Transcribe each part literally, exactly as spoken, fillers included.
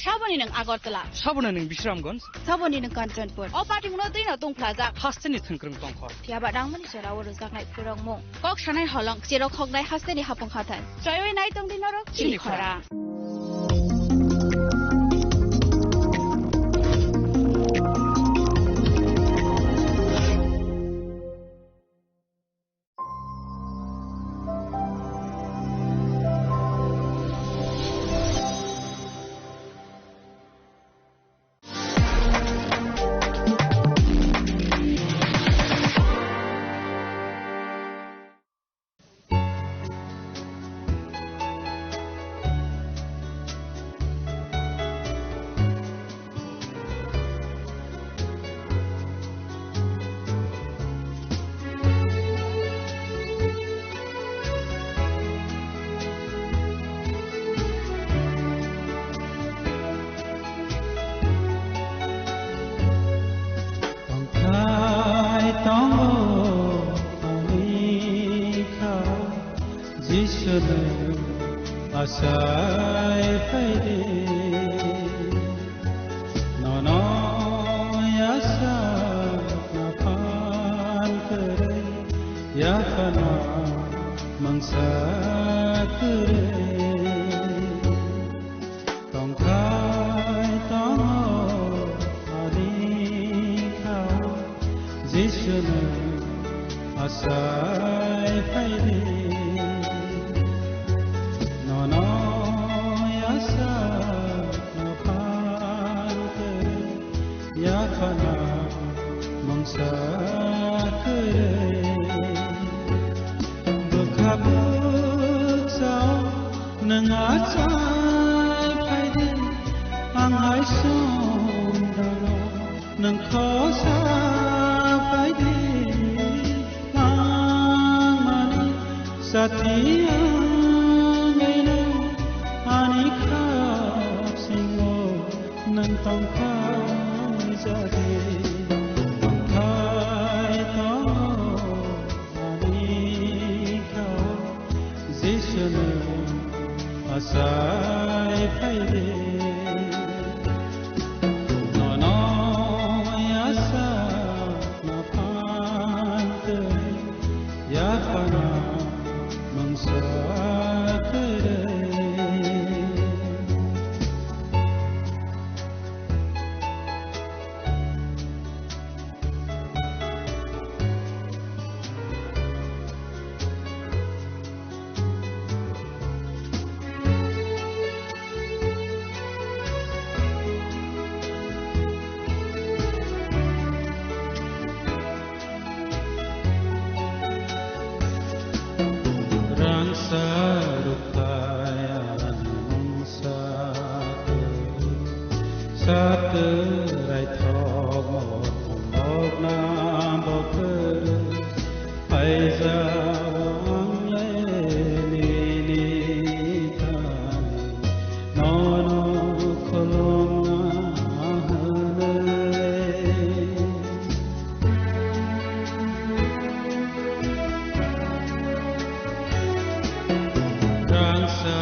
Saboni nwng Agartala. Saboni nwng Bisramganj. Saboni nwng Kanchanpur. O party mungno twi no tongphlajak. Hasteni thwngkwrwng tongkhor. Phiya ba nangmani jora o rwjaknai phwrwngmung. Kok sanai holong, cherok hoknai hasteni hapung hathai. Chaiwi nai tongdi norok chini khorang. Tongthai tongo ani kha, Jisu nwng asai phaidi. Nono yasa na phan kwrwi, yaphana mungsa kwrwi. Tongthai tongo ani kha, Jisu nwng asai phaidi. Nono yasa na phan kwrwi, yaphana mungsa kwrwi. Bwkha bwksa o nwng achai phaidi, ang hai songdano nwng khosa phaidi. Langmani sati ang eno ani khap singo nwng tongthai jadi, tongthai tongo ani kha, Jisu nwng asai phaidi. Nono yasa na phan kwrwi, yaphana mungsa kwrwi. Rangsa rukha ya mungsa kwrwi, satwrai thok mothok bokna bo kwrwi, phaijao ang le nini thani, nono khulumna hwnwi. Rangsa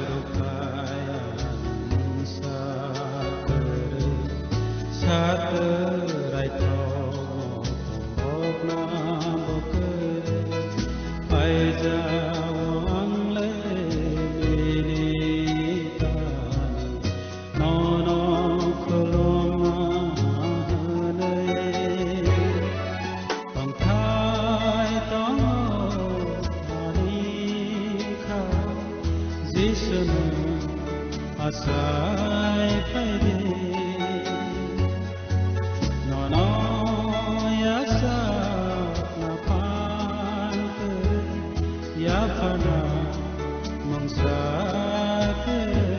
rukha ya mungsa kwrwi, satwrai thok mothok bokna bo kwrwi, phaijao ang le nini thani, nono khulumna hwnwi. Tongthai tongo ani kha, Jisu nwng asai phaidi. Nono yasa na phan kwrwi, yaphana mungsa kwrwi.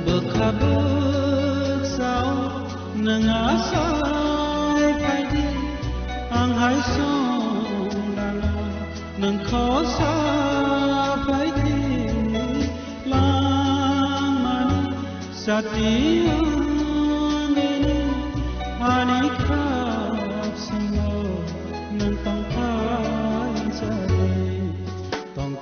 Bwkha bwksa o nwng achai phaidi, ang hai songdano nwng khosa phaidi. Langmani sati ang eno ani khap singo nwng tongthai jadi. Tong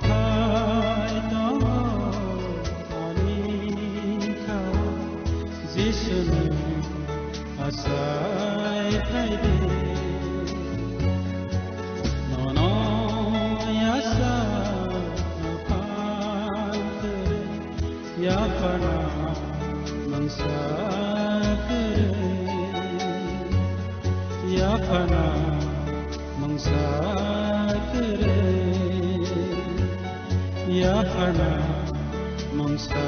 Yaphana mungsa.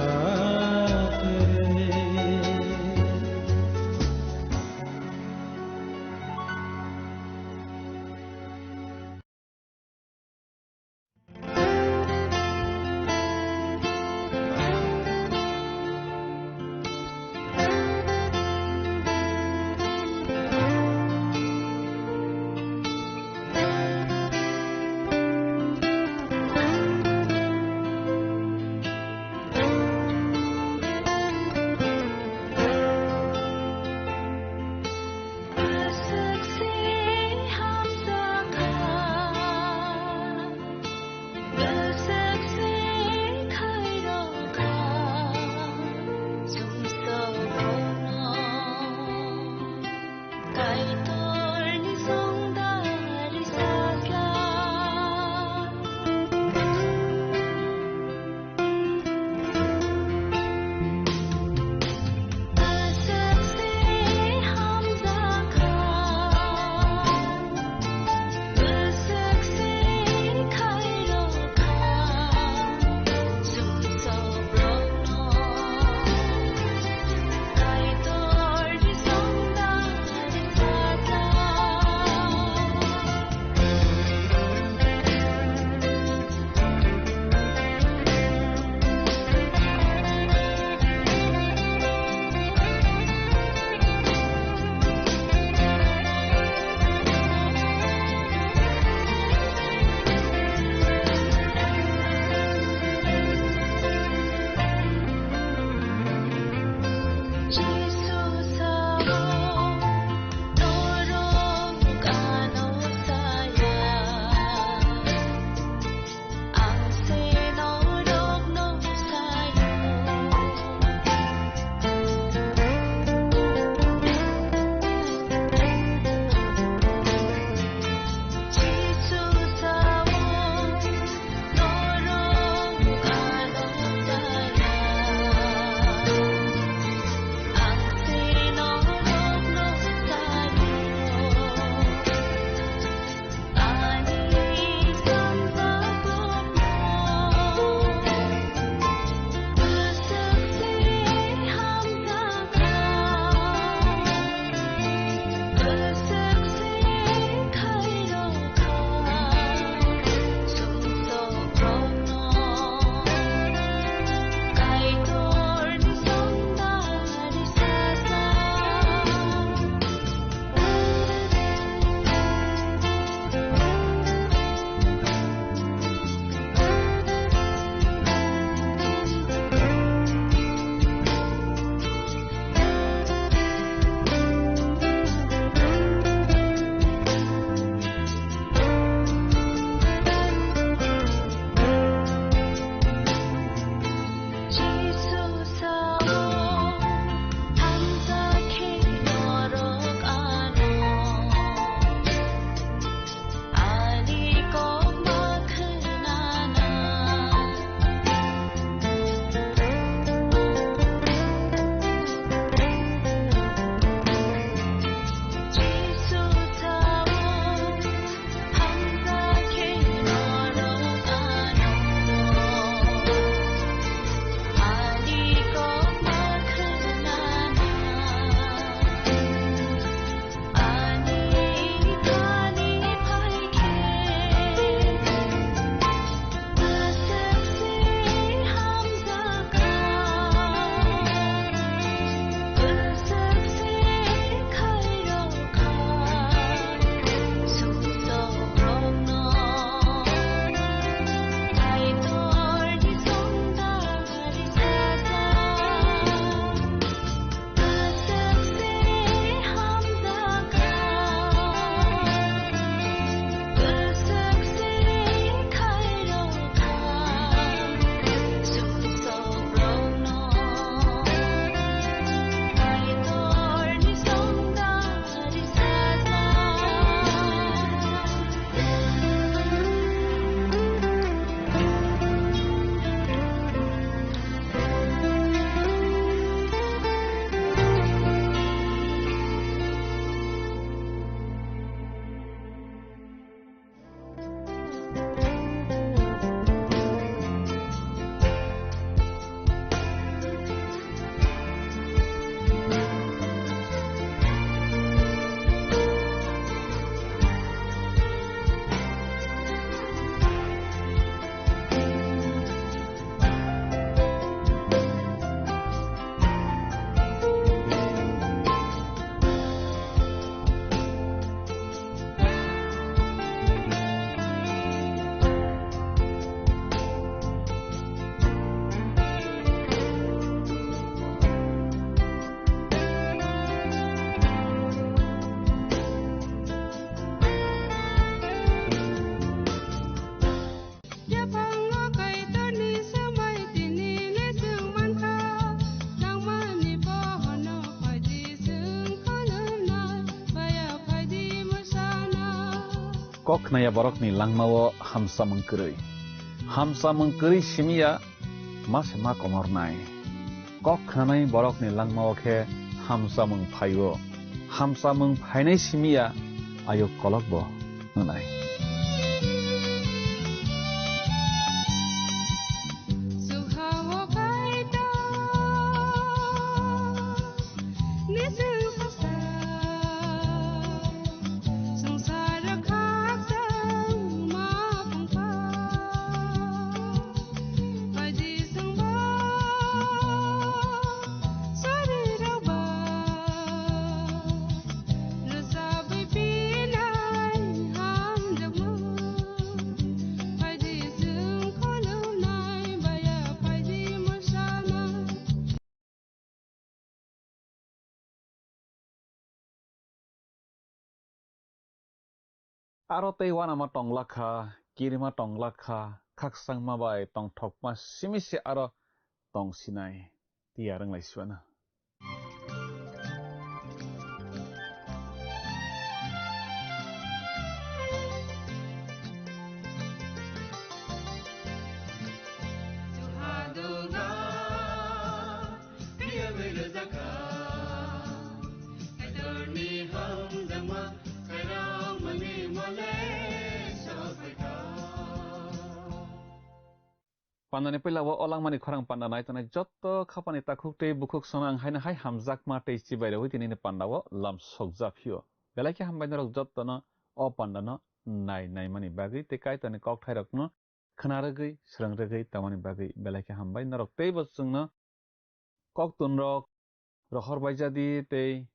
Kok khnaya borokni langmao hamsamung kwrwi. Hamsamung kwrwi simi ya ma se ma komornai. Kok khnanai borokni langmao khe hamsamung phaio. Hamsamung phainai simi ya ayuk kolokbo wngnai. Aro tei uanama tonglakha, kirima tonglakha, khakchangma bai tongthokma simi se aro tongsinai tiyar wnglai siwano. Pandani puila o langmani khorang panda nai tongnai jotto khapani takhuk tei bukhuk sono ang haino hai hamjakma tei chibai rogwi tini pandao lam sokjak phio. Belai khe hambai norok jottono o pandano nai naimani bagwi tei Kaitorni kokthairokno khna rwgwi, swrwng rwgwi tongmani bagwi belai khe hambai. Norok teibo chwngno koktun rok rohor baijadi tei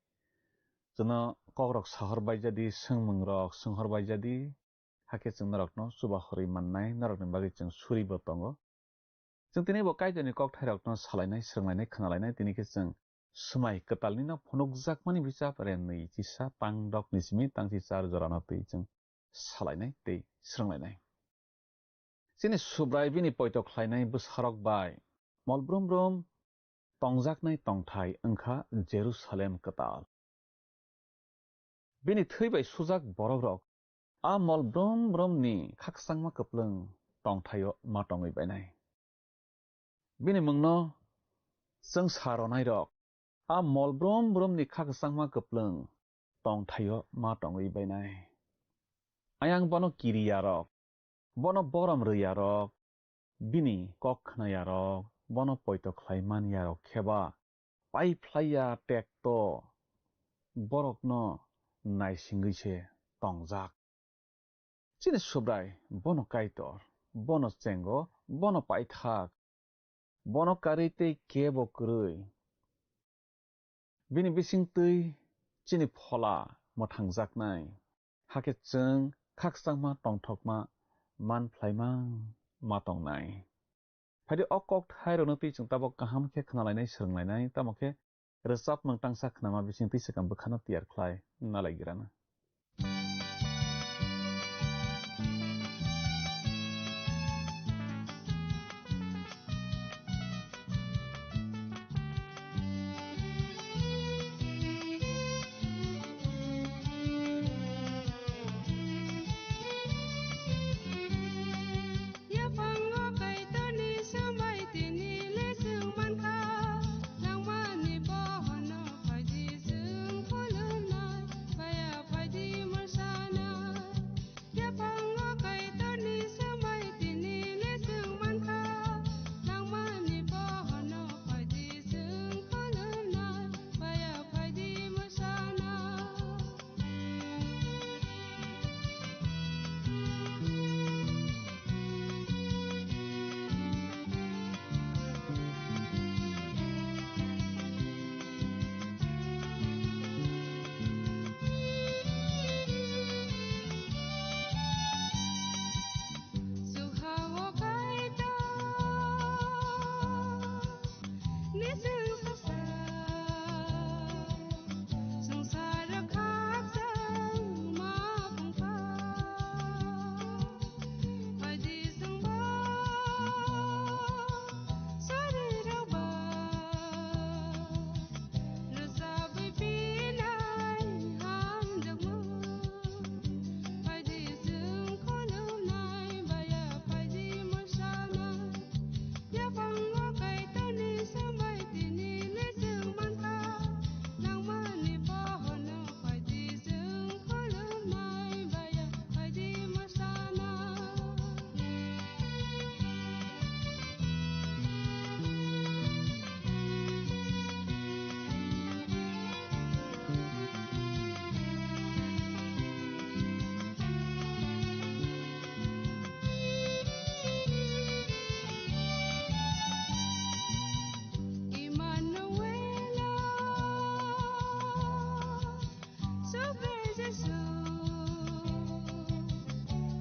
chwngno kokrok sahor baijadi, swngmung rok swnghor baijadi, hakhe chwng norokno chuba horwi mannai, norokni bagwi chwng suribo tongo. Chwng tini bo Kaitorni kokthairokno salainai, swrwnglainai, khnalainai, tini khe chwng swmai kwtalnino phunukjakmani bichap renwi chisa tang dokni simi tang chi char jorano twi chwng salainai tei swrwnglainai. Chini Subrai bini poito khlainai bwsarok bai mol brum brum tongjaknai tongthai wngkha Jerusalem kwtal. Bini thwi bai sujak borokrok a mol brum brumni khakchangma kwplwng tongthaio ma tongwi bainai. Bini mungno chwngsa ronairok a mol brum brumni khakchangma kwplwng tongthaio ma tongwi bainai. Ayang bono kiriyarok, bono borom rwiyarok, bini kok khnayarok, bono poito khlai manyarok kheba pai phlaiya tekto borokno naisingwi se tongjak. Chini Subrai bono Kaitor, bono chengo, bono paithak, bono karwi tei kebo kwrwi. Bini bisingtwi chini phola mwthangjaknai, hakhe chwng khakchangma tongthokma man phlaima ma tongnai. Phaidi o kokthairokno twi chwng tabok kaham khe khnalainai, swrwnglainai, tamo khe rwchapmung tangsa khnama bisingtwi swkang bwkhano tiyar khlai nalai girana.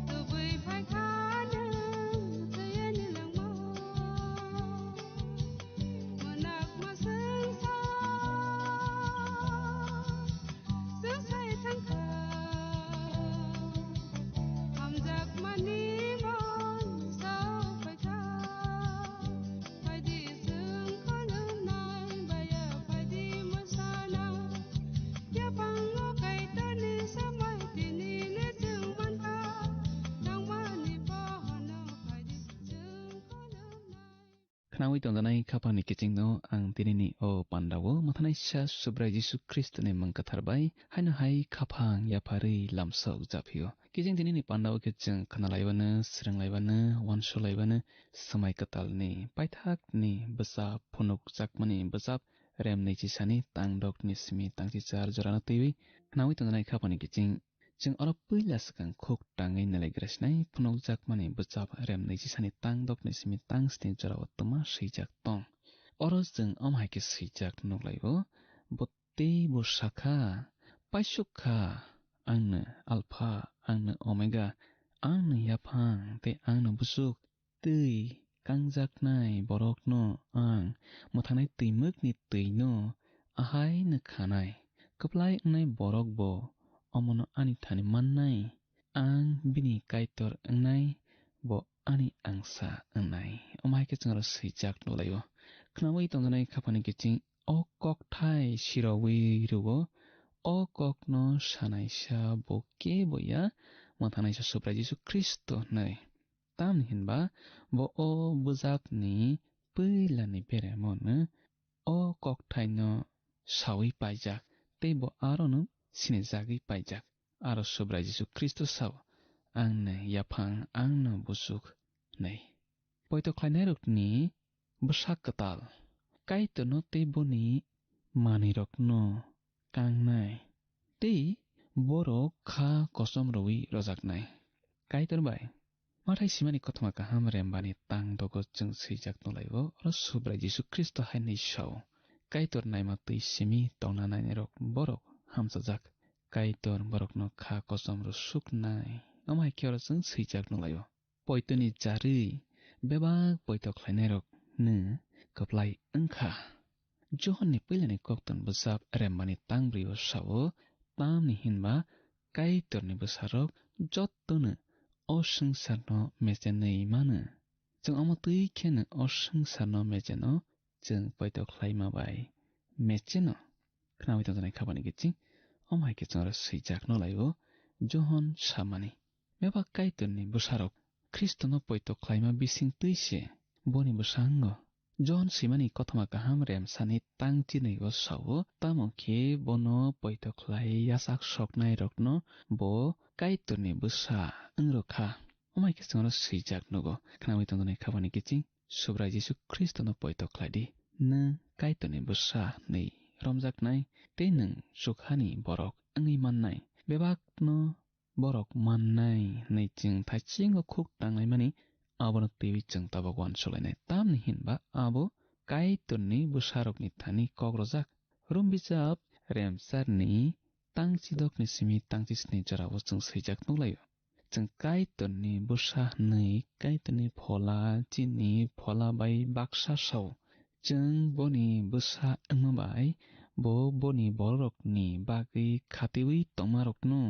Tubui phaikha nwng twiwi nilangmo. Mwnakma swngsa swngsai thangkha. Hamjakmani mon sao phaikha. Phaidi chwng khulumnai baya, phaidi mwsana. Yaphango Kaitorni samai tini le chwng mankha. Nangmani pohorno phaidi chwng khulumnai. Khnaui tongjanai khapangni kichingno ang tinini o pandao mwthanaisa Subrai Jisu Khristoni mung kwthar bai haino hai khaphang yapharwi lamsok japhio. Kiching tinini pandao khe chwng khnalaibano, swrwnglaibano, uansukhlaibano, swmai kwtalni paithakni bwsa phunukjakmani bwsa rem nwi chisani tang dokni simi tang chichar jorano twiwi khnaui tongjanai khaphangni kiching. Chwng oro puila swkang khuk tangwi nalaigra sinai phunukjakmani bwsa rem nwi chisani tang dokni simi tang sni jorao twma swijak tong. Oro chwng omo hai khe swijak nuklaio, bo tei bo sakha, paisuk kha, "Angno Alpha, angno Omega, angno yaphang tei angno busuk." Twi kangjaknai borokno ang mwthangnai twimwkni twino ahaino khanai. Kwplai wngnai borok bo omono ani thani mannai. Ang bini Kaitor wngnai, bo ani angsa wngnai. Omo hai khe chwng oro swijak nukhlaio. Khnaui tongjaknai khaphani kiching o kokthai sirogwi rwo, o kokno sanaisa bo kebo ya, mwthangnaisa Subrai Jisu Khristo hwnwi. Tamni hinba bo o bwjakni puilani beremon o kokthaino saui paijak, tei bo arono sinijagwi paijak. Aro Subrai Jisu Khristo sao, "Angno yaphang, angno busuk," hwnwi. Poito khlainairokni bwsak kwtal, Kaitorno tei boni manwirokno kangnai, tei borok kha kosom rwui rojaknai. Kaitor bai Mathai simani kothoma kaham rembani tang dogo chwng swijak nukhlaio, oro Subrai Jisu Khristo hai hwnwi sao, "Kaitor naima twi simi tongna nainairok borok hamchajak. Kaitor borokno kha kosom rw suknai." Omo hai khe oro chwng swijak nukhlaio. Poitoni jarwi bebak poito khlainairokno kwplai wngkha. Johonni puilani kokton bwsap rembani tang bwrwi o sao, tamni hinba Kaitorni bwsarok jottono o swngcharno mechenwi mano. Chwng omo twi kheno o swngcharno mecheno, chwng poito khlaima bai mecheno. Khnaui tongjaknai khabani kiching, omo hai khe chwng oro swijak nukhlaio, Johon samani. Bebak Kaitorni bwsarok Khristono poito khlaima bising twi se boni bwsa wngo. Johon swimani kothoma kaham remsani tang chinwi o sao, tamo khe bono poito khlai yachak soknairokno bo Kaitorni bwsa wng rw kha. Omo hai khe chwng oro swijak nugo. Khnaui tongjaknai khabani kiching, Subrai Jisu Khristono poito khlai di. Nwng Kaitorni bwsa hwnwi romjaknai tei nwng chukhani borok wngwi mannai. Bebakno borok mannai hwnwi chwng thaisingo khuk tanglaimani, abono twiwi chwng tabuk uansuk lainai. Tamni hinba abo Kaitorni bwsarokni thani kok rwjak. Rom bijap remsarni tang chidokni simi tang chisni jorao chwng swijak nukhlaio. Chwng Kaitorni bwsa hwnwi Kaitorni phola chini phola bai baksa sao. Chwng boni bwsa wngma bai bo boni bororokni bagwi khatiwi tongmarokno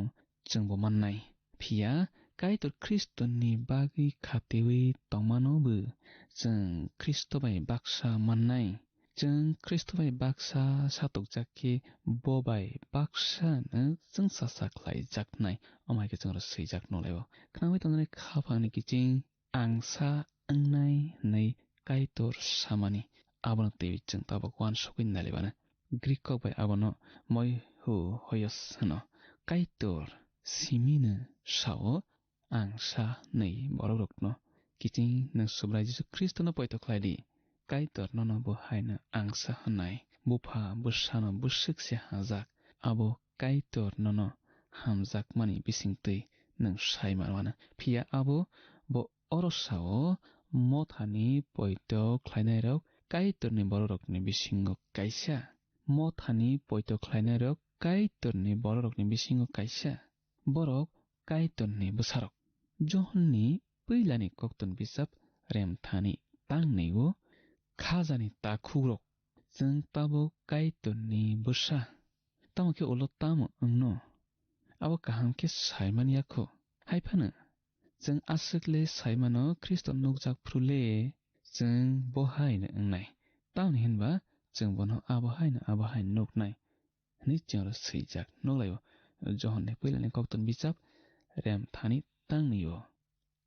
chwngbo mannai. Phiya Kaitor Khristoni bagwi khatiwi tongmano bo chwng Khristo bai baksa mannai. Chwng Khristo bai baksa satokjak khe bo bai baksa no chwngsacha khlaijaknai. Omo hai khe chwng oro swijak nukhlaio. Khnaui tongjaknai khaphangni kiching angsa wngnai hwnwi Kaitor samani, abono twiwi chwng tabuk uansugwi nalaibana. Greek kok bai abono moi hu hoyos hwno. Kaitor simino sao, "Ang sa," hwnwi borokrokno kiching nwng Subrai Jisu Khristono poito khlai di. Kaitor nono bo haino ang sa hwnai. Bupha bwsano bwswk se hajak. Abo Kaitor nono hamjakmani bisingtwi nwng sai manwano. Phiya abo bo oro sao, mothani poito khlainairok Kaitorni bororokni bisingo kaisa. Mothani poito khlainairok Kaitorni bororokni bisingo kaisa. Borok Kaitorni bwsarok. Johonni puilani koktun bijap remthani tangnwi o khajani takhukrok. Chwng tabuk Kaitorni bwsa. Tamo khe ulo tamo wngno? Abo kaham khe saimani ya kho. Hai phano chwng aswk le saimano Khristo nukjak phru le chwng bo hai no wngnai. Tamoni hinba chwng bono abo hai no abo hai nuknai hwnwi chwng oro swijak. Nuklaio Johonni puilani koktun bijap remthani tangnwi o.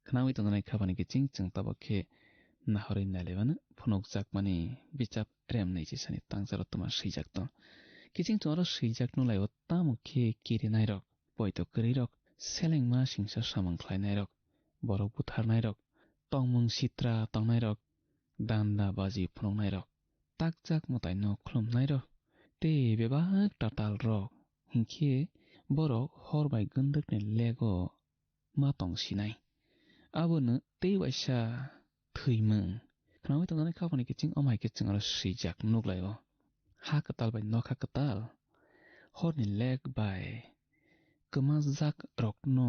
Khnaui tongjaknai khapani kiching chwng tabuk khe nahorwi nailaimano phunukjakmani bijap remnwi chisani tangcharo twma swijak tong. Kiching chwng oro swijak nuklaio tamo khe kirinairok, poito kwrwirok, selengma singsa samung khlainairok, borok butharnairok, tongmung sitra tongnairok, danda baji phunuknairok, takjak mwtaino khulumnairok, tei bebak tatalrok, hinkhe borok hor bai gwndwkni lego ma tong sinai. Abono tei waisa thwimung. Khnaui tongjaknai khapani kiching omo hai khe chwng oro swijak nuklaio. Ha kwtal bai nokha kwtal, horni lek bai kwmajak rokno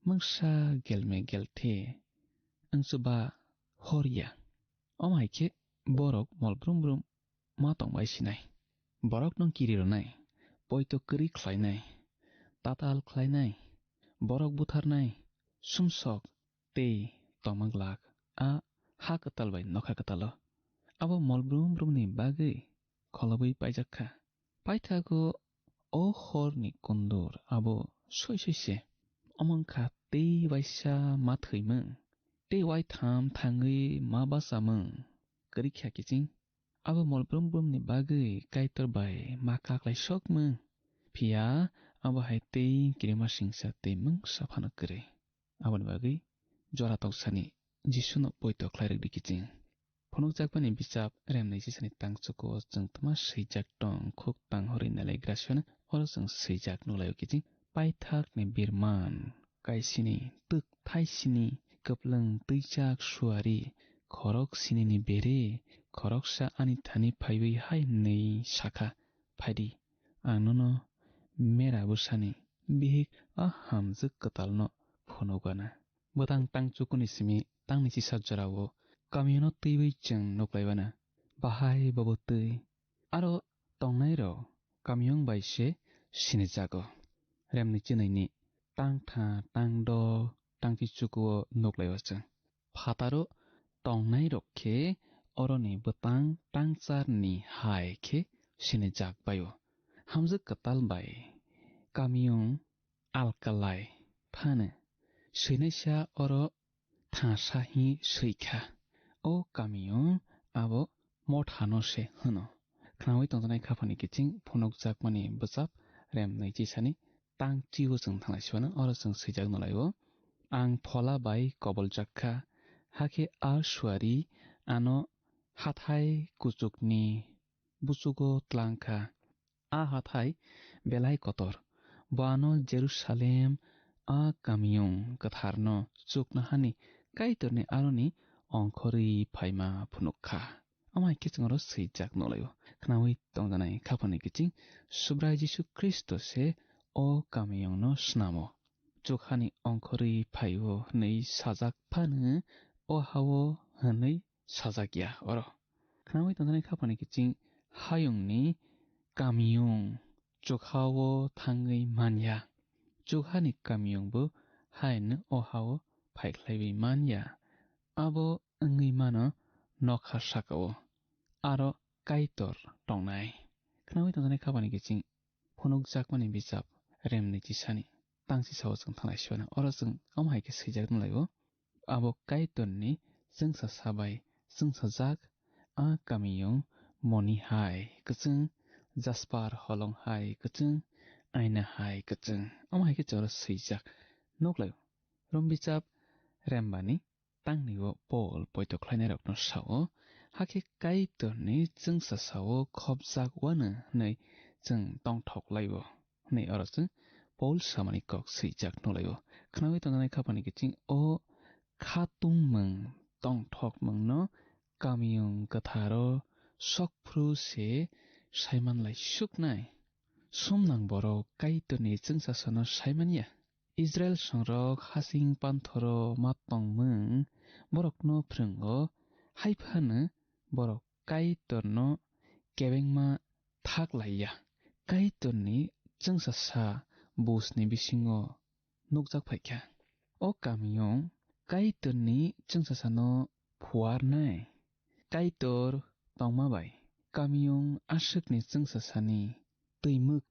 mungsa gelme gelthe wngsuba hor ya. Omo hai khe borok mol brum brum ma tong bai sinai. Borokno kiri rwnai, poito kwrwi khlainai, tatal khlainai, borok butharnai, sumsok tei tongma glak a ha kwtal bai nokha kwtalo. Abo mol brum brumni bagwi kholobwi paijak kha. Paithago o horni kundur abo soi soi se. Omo wngkha tei waisa ma thwimung, tei waitham thangwi ma bachamung kwrwi kha kiching. Abo mol brum brumni bagwi Kaitor bai ma kaklai sokmung. Phiya abo hai tei kirima singsa tei mungsa phano kwrwi. Aboni bagwi jora toksani Jisuno poito khlai rwdi kiching. Phunukjakmani bijap remnwi chisani tangchuko chwng twma swijak tong khuk tang horwi nalai grasweno oro chwng swijak nuklaio kiching. Paithakni birman kaisini twk thaisini kwplwng twijak suari khorok sinini bere khoroksa ani thani phaiwi hai hwnwi sakha, "Phaidi, ang nono mera bwsani bihik a hamjwk kwtalno phunukgana." Bwtang tang chukuni simi tangni chisa jorao kamiyungno twiwi chwng nuklaibana. Bahai bobo twi. Aro tongnairok kamiyung bai se sinijago. Remni chwnaini tang tha, tang do, tang chi chukuo nuklaio chwng. Phataro tongnairok khe oroni bwtang tangcharni hai khe sinijak baio. Hamjwk kwtal bai kamiyung alkalai phano swinaisa oro thangsa hi swi kha. O kamiyung abo mothano se hwno. Khnaui tongjaknai khaphani kiching phunukjakmani bwchap remnwi chisani tang chio chwng thanglai sibano oro chwng swijak nulaio. Ang phola bai koboljak kha, hakhe a suari ano hathai kuchukni buchugo tlang kha. A hathai belai kotor. Bo ano Jerusalem, a kamiyung kwtharno chuknahani Kaitorni aroni ongkhorwi phaima phunuk kha. Omo hai khe chwng oro swijak nulaio. Khnaui tongjanai khaphani kiching Subrai Jisu Khristo se o kamiyungno snamo. Chukhani ongkhorwi phaio hwnwi sajak phano o hao hwnwi sajak ya oro. Khnaui tongjaknai khaphani kiching hayungni kamiyung chukhao thangwi man ya. Chukhani kamiyungbo haino o hao phaikhlaiwi man ya. Abo wngwi mano nokha sakao aro Kaitor tongnai. Khnaui tongjaknai khaphani kiching phunukjakmani bijap remni chisani tangchi sao chwng thanglai sibana. Oro chwng omo hai khe swijak nulaio. Abo Kaitorni chwngsa sabai chwngsajak a kamiyung moni hai kwchwng, jasper holong hai kwchwng, aina hai kwchwng. Omo hai khe chwng oro swijak nuklaio. Rom bijap rembani tangni o Paul poito khlainairokno sao, hakhe Kaitorni chwngsa sao khopjak uanw hwnwi chwng tongthok laio hwnwi oro chwng Paul samani kok swijak nulaio. Khnaui tongjaknai khaphani kiching o khatungmung tongthokmungno kamiyung kwtharo sokphru se saimanlai suknai. Sumnang borok Kaitorni chwngsasano sai man ya. Israil songrok hasing panthoro ma tongmung borokno phrwngo, hai phano borok Kaitorno kebengma thak lai ya. Kaitorni chwngsasa busni bisingo nukjak phai kha. O kamiyung Kaitorni chwngsasano phuarnai. Kaitor tongma bai kamiyung aswkni chwngsasani twimwk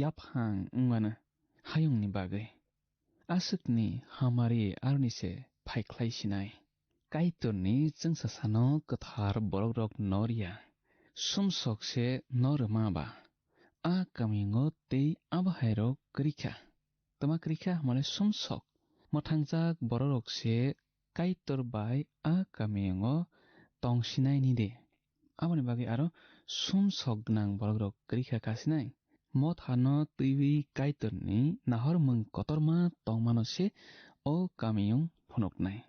yaphang wngmano hayungni bagwi. Aswkni hamari aroni se phaikhlai sinai. Kaitorni chwngsasano kwthar borokrok nor ya. Sumsok se nor rwma ba. A kamiyungo tei abo hairok kwrwi kha. Tama kwrwi kha hwnmale sumsok. Mwthangjak borokrok se Kaitor bai a kamiyungo tong sinaini de. Aboni bagwi aro sumsok gwnang borokrok kwrwi kha kasinai. Mothano twiwi Kaitorni nahormung kotorma tongmano se o kamiyung phunuknai.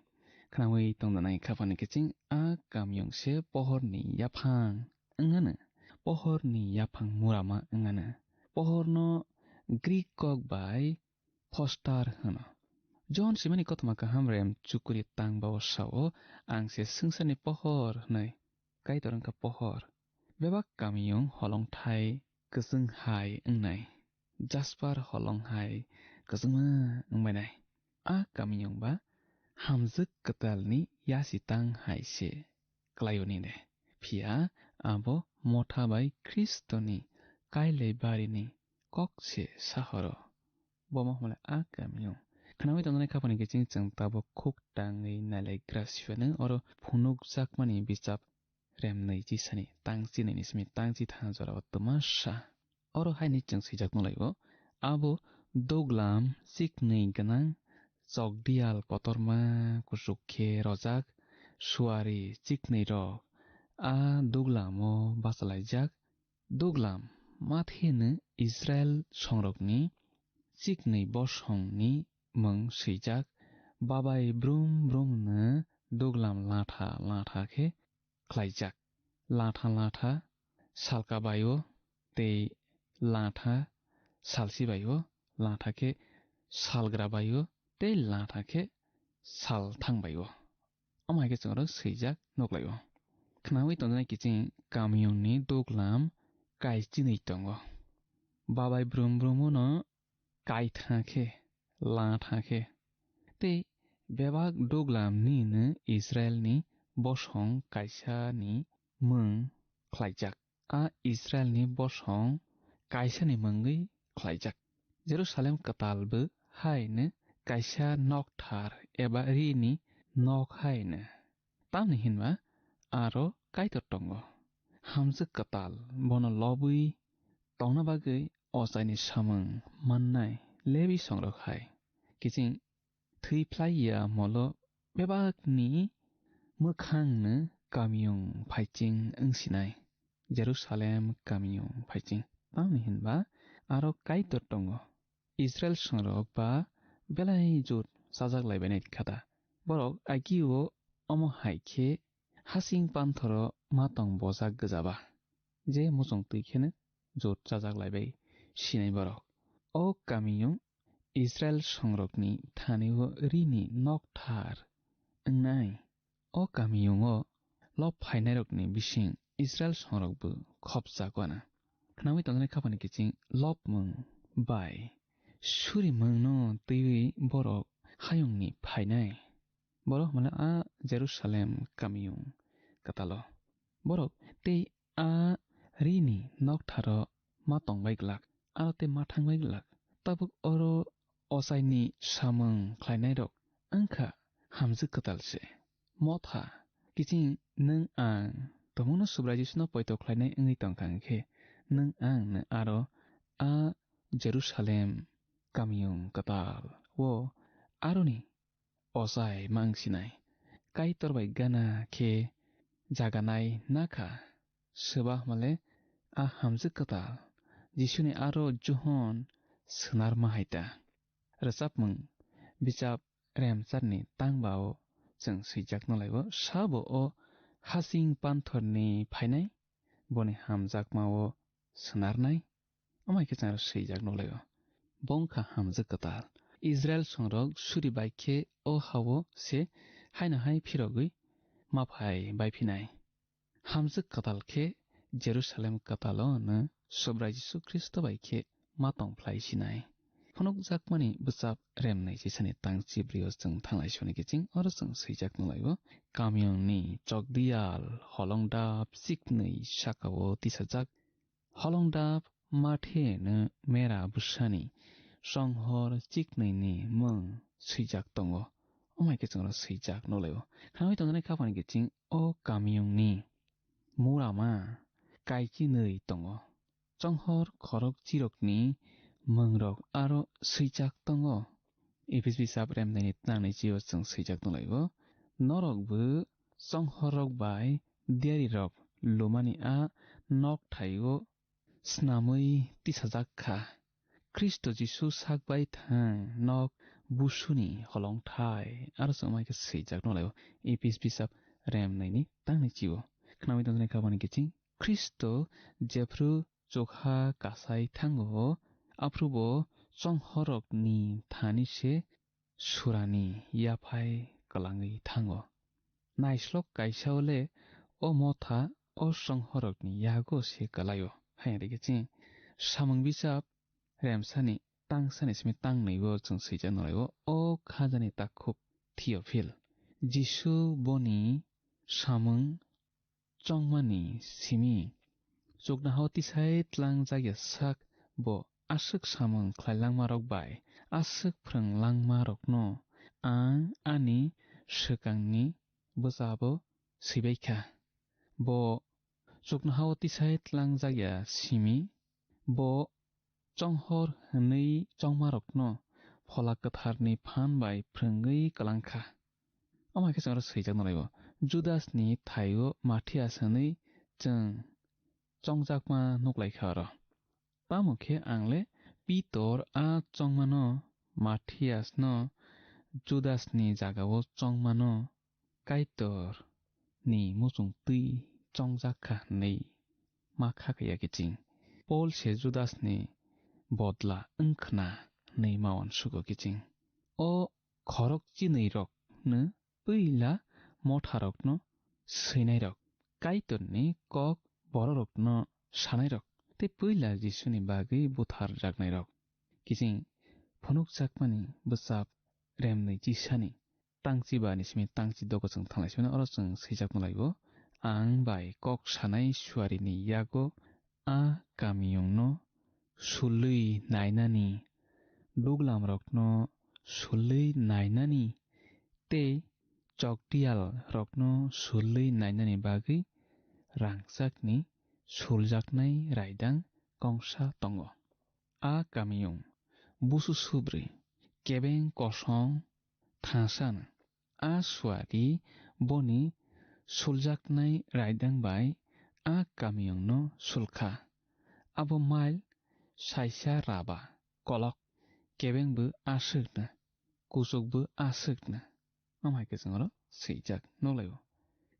Khnaui tongdanai khapani kiching a kamiyung se pohorni yaphang wngano. Pohorni yaphang murama wngano. Pohorno Greek kok bai postar hwno. John simani kothoma kaham rem chukuri tang bao sao, "Ang se swngcharni pohor," hwnwi. Kaitor wngkha pohor. Bebak kamiyung holongthai kwchwng hai wngnai. Jasper holong hai kwchwngma wngbainai. A kamiyung ba hamjwk kwtalni yasi tang hai se klaio nini. Phiya abo motha bai Khristoni kailai barini kok se sahoro. Bo ma hwnle a kamiyung. Khnaui tongnai khapani kiching chwng tabuk khuk tangwi nailai gra sifano oro phunukjakmani bichap remnwi chisani tangchi nini simi tangchi thang jorao twma sa. Oro haini chwng swijak nulaio, abo duglam chiknwi gwnang chokdiyal kotorma kuchuk khe rojak suari chiknwi rok a duglamo bachalaijak. Duglam matheno Israel songrokni chiknwi bosongni mung swijak, babai brum brumno duglam latha latha khe khlaijak. Latha latha salka baio tei latha salsi baio, latha khe salgra baio tei latha khe salthang baio. Omo hai khe chwng oro swijak nuklaio. Khnaui tongnai kiching kamiyungni duglam kaichinwi tongo. Babai brum brum no kaitha khe, latha khe. Tei bebak duglam nini Israelni bosong kaisani mung khlaijak. A Israelni bosong kaisani mungwi khlaijak. Jerusalem kwtalbo haino kaisa nokthar eba rini nok haino. Tamni hinba aro Kaitor tongo. Hamjwk kwtal bono lobwi tongna bagwi ochaini samung mannai Lebi songrok hai. Kiching thwi phlai ya molo bebakni mwkhangno kamiyung phaiching wngsinai, Jerusalem kamiyung phaiching. Tamni hinba aro Kaitor tongo. Israel songrok ba belai jot chajak laibainai khata. Borok agio omo hai khe hasing panthoro ma tong bojak gwjaba. Je muchung twi kheno jot chajak laibai sinai borok. O kamiyung Israel songrokni thanio rini nokthar wngnai. O kamiyungo lob phainairokni bising Israel songrokbo khopjak wana. Khnaui tongnai khapani kiching lobmung bai surimungno twiwi borok hayungni phainai. Borok hwnmale a Jerusalem kamiyung kwtalo. Borok tei a rini noktharo ma tongbai glak, aro tei ma thangbai glak. Tabuk oro ochaini samung khlainairok wngkha hamjwk kwtal se. Motha, kiching nwng ang tumungno Subrai Jisuno poito khlainai wngwi tongkha, hwnkhe nwng ang no aro a Jerusalem kamiyung kwtal o aroni ochai ma wngsinai. Kaitor bai gana khe jaganai nakha. Swba hwnmale a hamjwk kwtal Jisuni aro Johon swnarma hai ta. Rwchapmung bichap remcharni tangba-o chwng swijak nulaio, sabo o hasing panthorni phainai, boni hamjakma-o swnarnai. Omo hai khe chwng aro swijak nukhlaio. Bo wngkha hamjwk kwtal. Israil songrok suri bai khe o ha-o se haino hai phirogwi ma phai baiphinai. Hamjwk kwtal khe Jerusalem kwtalo hwnwi Subrai Jisu Khristo bai khe ma tong phlai sinai. Phunukjakmani bwchap remnai chisani tang chibrio chwng thanglai soni kiching oro chwng swijak nukhlaio. Kamiyungni chokdiyal holongdap chiknwi sakao tisajak. Holongdap mathe no mera bwsani chonghor chiknwi ni mung swijak tongo. Omo hai khe chwng oro swijak nukhlaio. Khnaui tongjaknai kha phani kiching o kamiyungni murama kaichinwi tongo. Chonghor khorok chirokni mungrok aro swijak tongo. Epis bisap remnaini tnangni chio chwng swijak nukhlaio. Norokbo chonghorrok bai diyarirok lumani a nok thaio snamwi tisajak kha. Khristo Jisu sak bai thang nok busuni holongthai aro chwng omo hai khe swijak nukhlaio. Epis bisap remnaini tangni chio. Khnaui tongjaknai kha phani kiching Khristo jephru chukha kasai thango, aphrubo chonghorrokni thani se surani yaphai kwlangwi thango. Naislok kaisa-o le o motha o chonghorrokni yago se kwlaio. Hayung rikhe chini samung bisap remsani tangsani simi tangnwi-o chwng swijak nukhlaio, o khajani takhuk Theophil. Jisu boni samung chongmani simi chuknohao tisai tlangjak ya sak bo aswk samung khlai langmarok bai aswk phrwng langmarokno ang ani swkangni bwchabo swibai kha. Bo chuknohao tisai tlangjak ya simi bo chonghor hwnwi chongmarokno Phola Kwtharni phan bai phrwngwi kwlang kha. Omo hai khe chwng oro swijak nukhlaio. Judasni thaio Mathias hwnwi chwng chongjakma nuklai kha oro. Tamo khe ang le Pitor a chongmano Mathiasno Judasni jagao chongmano Kaitorni muchung twi chongjak kha hwnwi ma kha kha ya kiching. Pol se Judasni bodla wng khna hwnwi ma uansugo kiching. O khorok chinwi rokno puila motharokno swinairok, Kaitorni kok bororokno sanairok, tei puila Jisuni bagwi butharjaknairok. Kiching phunukjakmani bwchap remnwi chisani tangchi ba ni simi tangchi dogo chwng thanglai simi oro chwng swijak nukhlaio. Ang bai kok sanai suarini yago a kamiyungno sulwi nainani, duglamrokno sulwi nainani tei chokdiyalrokno sulwi nainani bagwi rangchakni suljaknai raidang kongsa tongo. A kamiyung busu subrwi kebeng kosong thansa no. A suari boni suljaknai raidang bai a kamiyungno sulkha. Abo mail saisa raba kolok kebengbo aswkno, kuchukbo aswkno. Omo hai khe chwng oro swijak nukhlaio.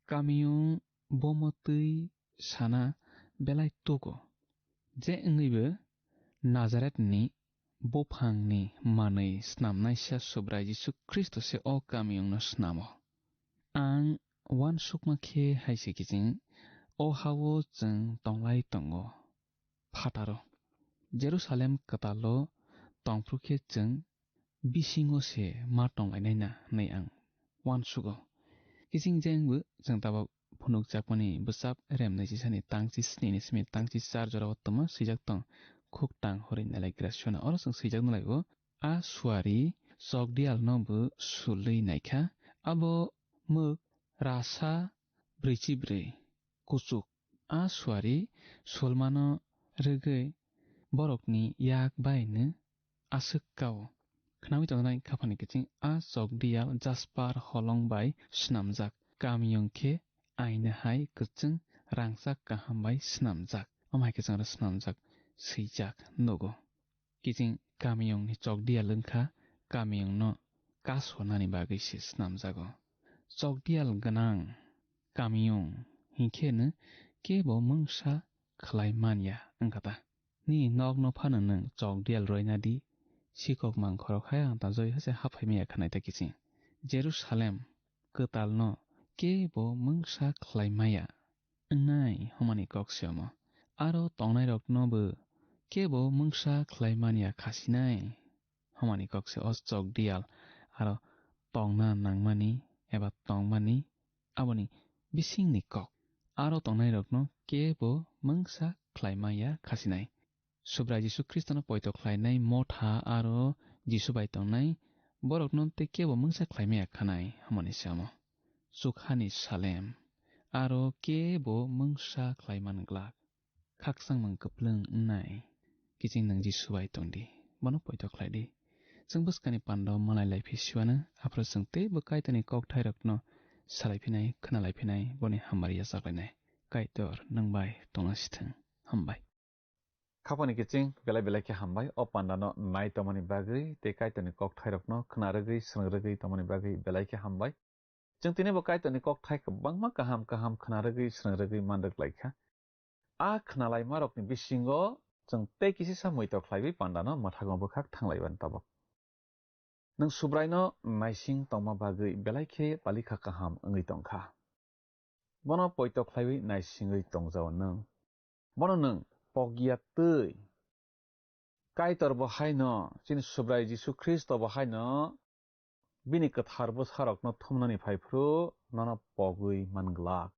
Kamiyung bomo twi sana belai tugo. Je wngwibo Nazaretni buphangni manwi snamnaisa Subrai Jisu Khristo se o kamiyungno snamo. Ang uansukma khe hai se kiching o ha-o chwng tonglai tongo phataro. Jerusalem kwtalo tongphru khe chwng bisingo se ma tonglainai na hwnwi ang uansugo. Kiching jengbo chwng tabok phunukjakmani bwchap remnai chisani tangchi sni ni simi tangchi char jorao tongma swijak tong, khuk tang hori nalaigra sona. Oro chwng swijak nalaigo, a suari chokdiyalno bo sulwi naikha, abo mwk rasa brwichi brwi kuchuk. A suari sulmano rwgwi borokni yak baino aswk kao. Khnaui tongnai khaphani kiching a chokdiyal jaspar holong bai swnamjak, kamiyung khe aina hai kwchwng rangchak kaham bai swnamjak. Omo hai khe chwng oro swnamjak swijak nugo. Kiching kamiyungni chokdiyal wngkha kamiyungno kasonani bagwi se swnamjago. Chokdiyal gwnang kamiyung hinkhe no kebo mungsa khlai man ya wngkha ta. Nini nokno phano nwng chok dial roina di, sikok mangkhorok hai ang ta joi hase haphai maya khanai ta kiching. Jerusalem kwtalno kebo mungsa khlai maya wngnai hwnmani kok se omo. Aro tongnairokno bo kebo mungsa khlai manya khasinai hwnmani kok se o chok dial aro tongna nangmani eba tongmani aboni bisingni kok. Aro tongnairokno kebo mungsa khlai manya khasinai. Subrai Jisu Khristono poito khlainai motha aro Jisu bai tongnai borokno tei kebo mungsa khlai maya khanai hwnmani se omo. Chukhani Salem aro kebo mungsa khlai man glak. Khakchangmung kwplwng wngnai. Kiching nwng Jisu bai tong di, bono poito khlai di. Chwng bwskani panda malai lai phi siwano, aphuru chwng teibo Kaitorni kokthairokno salai phinai, khna lai phinai, boni hamari yachaklainai. Kaitor nwng bai tongna sithwng. Hambai. Khapani kiching belai belai khe hambai, o pandano nai tongmani bagwi tei Kaitorni kokthairokno khna rwgwi, swrwng rwgwi tongmani bagwi belai khe hambai. Chwng tini bo Kaitorni kokthai kwbangma kaham kaham khna rwgwi, swrwng rwgwi man rwk lai kha. A khnalaimarokni bisingo chwng tei kisisa muitok khlaiwi pandano mwthangwi bwkhak thanglaibani tabuk. Nwng Subraino naising tongma bagwi belai khe palikha kaham wngwi tong kha. Bono poito khlaiwi naisingwi tongjao nwng. Bono nwng pokya twi. Kaitor bo haino, chini Subrai Jisu Khristo bo haino bini kwthar bwsarokno thumnani phai phuru nono pogwi man glak.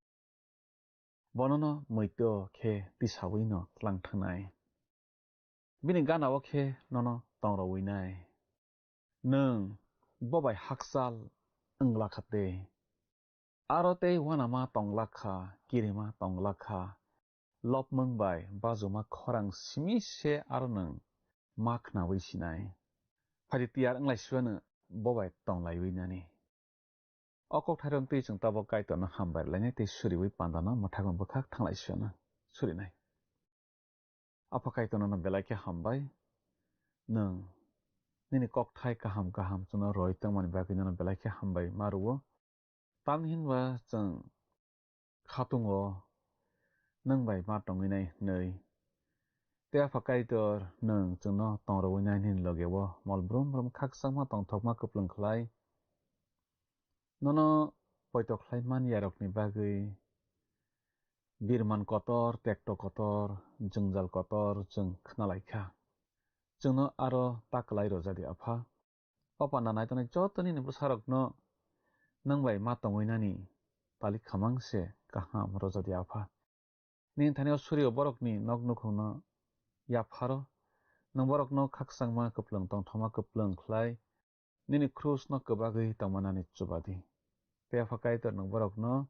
Bonono muitu khe tisawino tlang thangnai. Bini gana-o khe nono tongrowinai. Nwng bo bai hakchal wng lakha tei. Aro tei uanama tong lakha, kirima tong lakha, lopmung bai bajuma khorang simi se aro nwng ma khnaui sinai. Phaidi tiyar wng lai siwano bo bai tong laiwi nani. O kokthairokno twi chwng tabuk Kaitorno hambai lainai tei suriui pandano mwthangwi bwkhak thanglai siyano surinai. Apha Kaitor nono belai khe hambai, nwng nini kokthai kaham kaham chwngno roi tongmani bagwi nono belai khe hambai ma rwo. Tamni hinba chwng khatungo nwng bai ma tongwinai hwnwi. Tei Apha Kaitor nwng chwngno tongrowinai nini logeo mol brum brum khakchangma tongthokma kwplwng khlai. Nono poito khlai man yarokni bagwi birman kotor, tekto kotor, jwngjal kotor chwng khna lai kha. Chwngno aro ta kwlai rwja di, Apha. O panda nai tongnai joto nini bwsarokno nwng bai ma tongwi nani talik khamang se kaham rwja di, Apha. Nini thani o surio borokni nok nukhungno yapharo, nwng borokno khakchangma kwplwng tongthokma kwplwng khlai, nini krusno kwbagwi tongmanani chuba di. Tei Apha Kaitor nwng borokno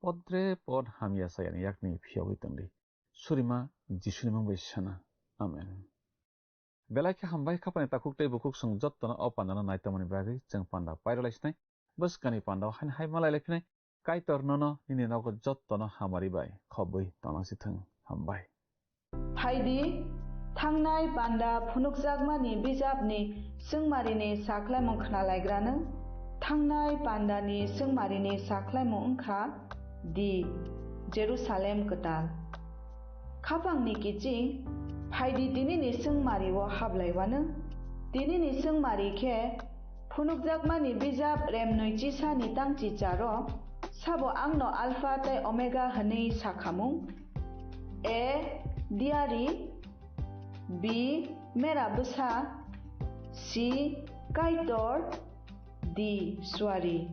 podre pod hamya sayani yakni phiyogwi tong di. Surima Jisuni mung bai sana. Amen. Belai khe hambai khapani takhuk tei bukhuk chwng jottono o pandano nai tongmani bagwi chwng panda pairwlai sinai. Bwskani pandao haino hai malai lai phinai. Kaitor nono nini nogo jottono hamari bai khobwi tongna si thung. Hambai. Phaidi, thangnai panda phunukjakmani bijapni chwngmarini sakhlaimung khnalaigrano. Thangnai pandani chwngmarini sakhlaimung wngkha di Jerusalem kwtal. Khapangni kiching, phaidi tinini chwngmario hablaiwano. Tinini chwngmari khe phunukjakmani bijap remnwi chisani tangchicharo sabo angno Alpha tei Omega hwnwi sakhamung. A, Diari. B, Mera bwsa. C, Kaitor. D, Suari.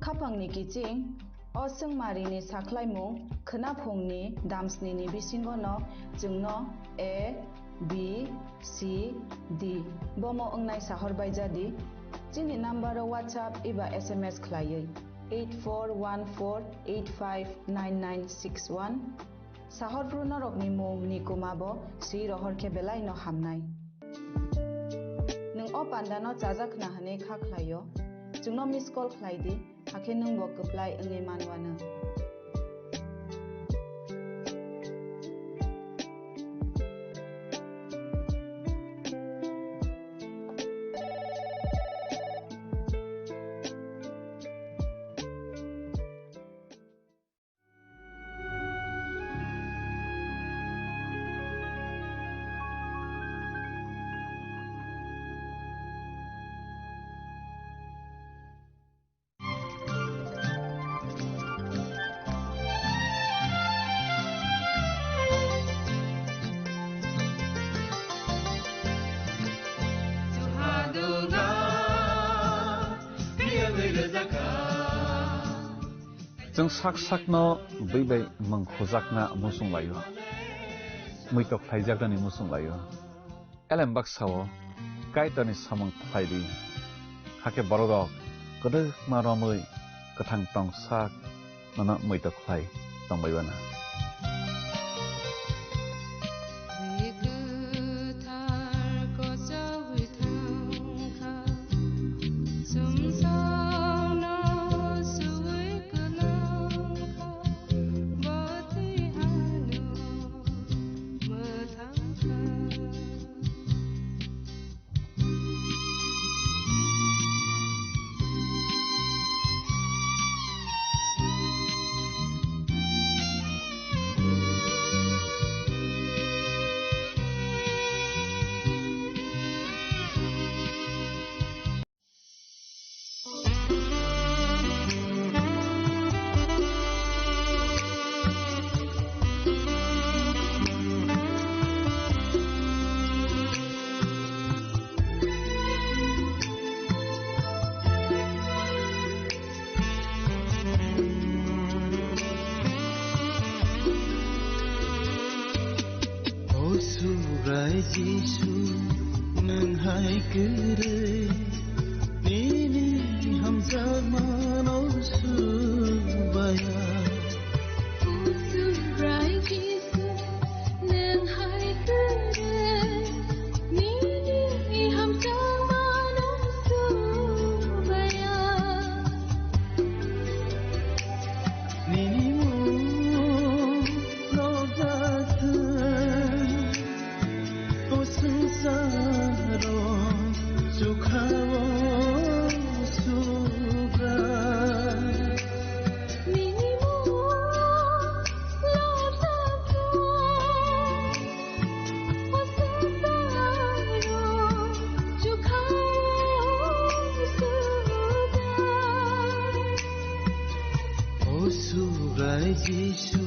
Khapangni kiching, o chwngmarini sakhlaimung khwnaphungni damsnini bisingono chwngno A, B, C, D bomo wngnai sahor baijadi. Chini nambaro WhatsApp eba S M S khlaiwi eight four one four eight five nine nine six one. Sahorphru norokni mung ni kuma bo swi rohor khe belai no hamnai. Nwng o panda no chajak khna hwnwi kha khlaio, chwngno miss call khlai di, hakhe nwng bo kwplai wngwi manwano. Chwng sak sakno bwi bai mwng khujakna muchung laio, muitok khlaijaknani muchung laio. Elem baksa-o Kaitorni samung khlai di, hakhe bororok kwdwkma romwi kwthang tong sak nono muitok khlai tongbai uanw. O Subrai Jisu, nwng hai kwrwi, nini hamjakmano subaya. O Subrai Jisu, nwng hai kwrwi, nini hamjakmano subaya. Nini mung nokjakha, o swngcharo chukha-o Subrai. Nini mung nokjakha, O Subrai Jisu,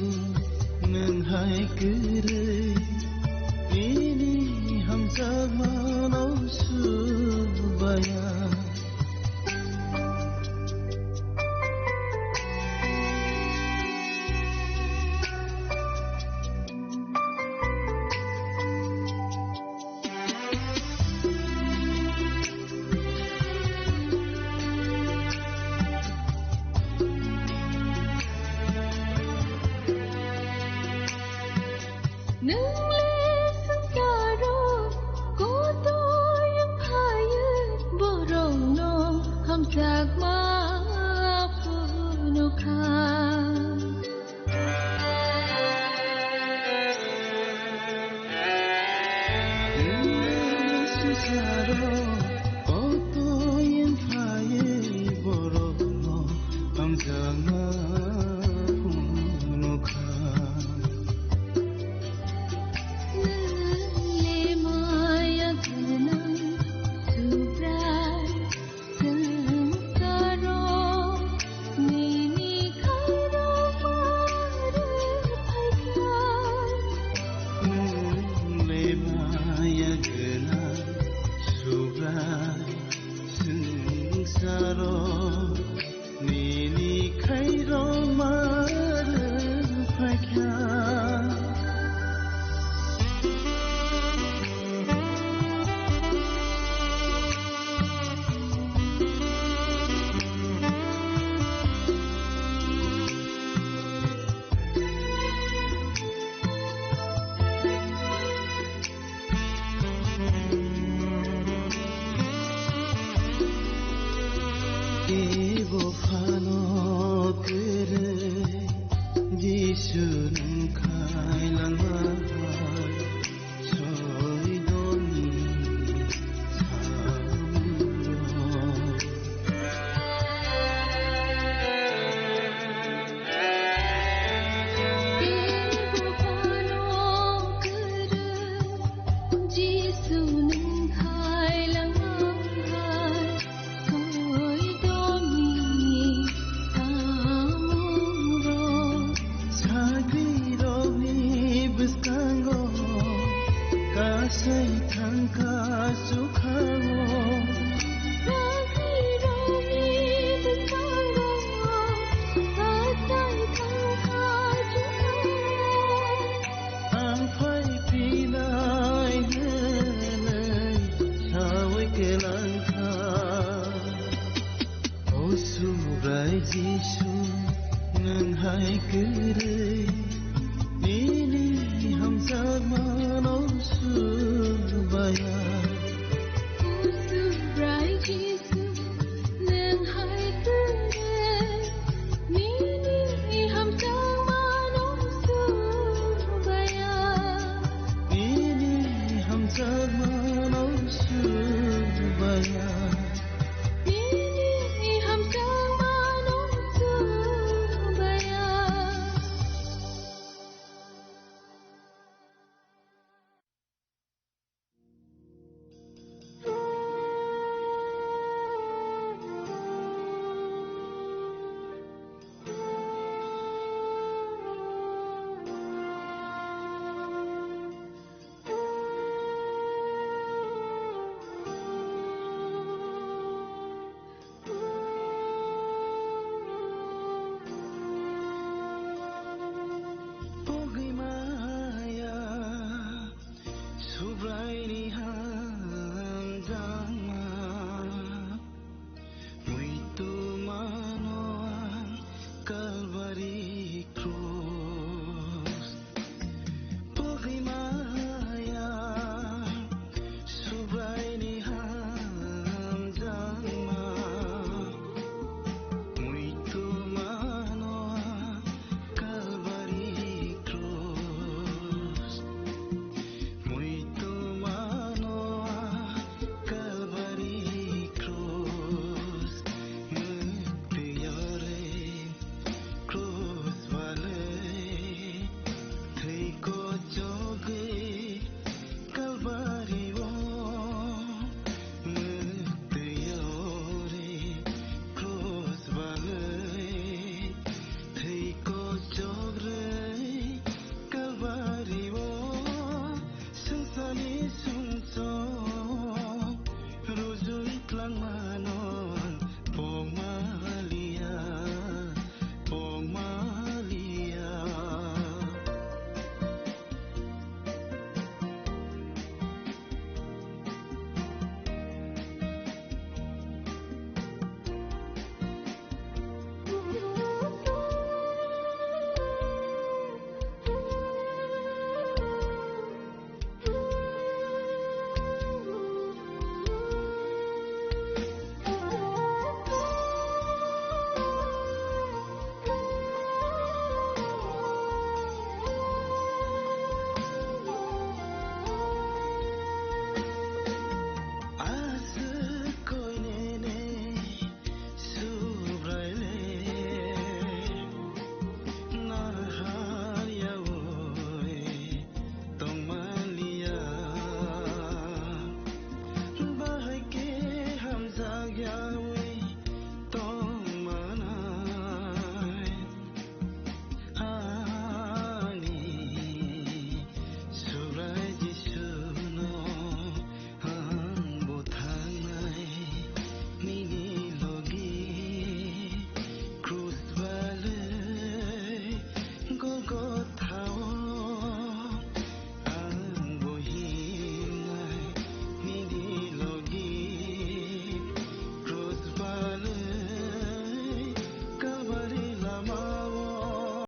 nwng hai kwrwi, nini hamjakmano subaya. Nwng le swngcharo kotoi wng phaiwi, borokno hamjakma phunukha. Swngcharo kotoi wng phaiwi, borokno hamjakma phunukha. Nwng le maya gwnang Subrai, swngcharo nini khairokma rwphaikha. Nwng le maya gwnang Subrai, swngcharo nini khairokma rwphaikha. Kebo phano kwrwi Jisu nwng khailangma hai soidoni samungno. Kebo phano kwrwi Jisu nwng khailangma hai soidoni samungrok. Sagri Subrai Jisu, nwng hai kwrwi, nini hamjakmano subaya.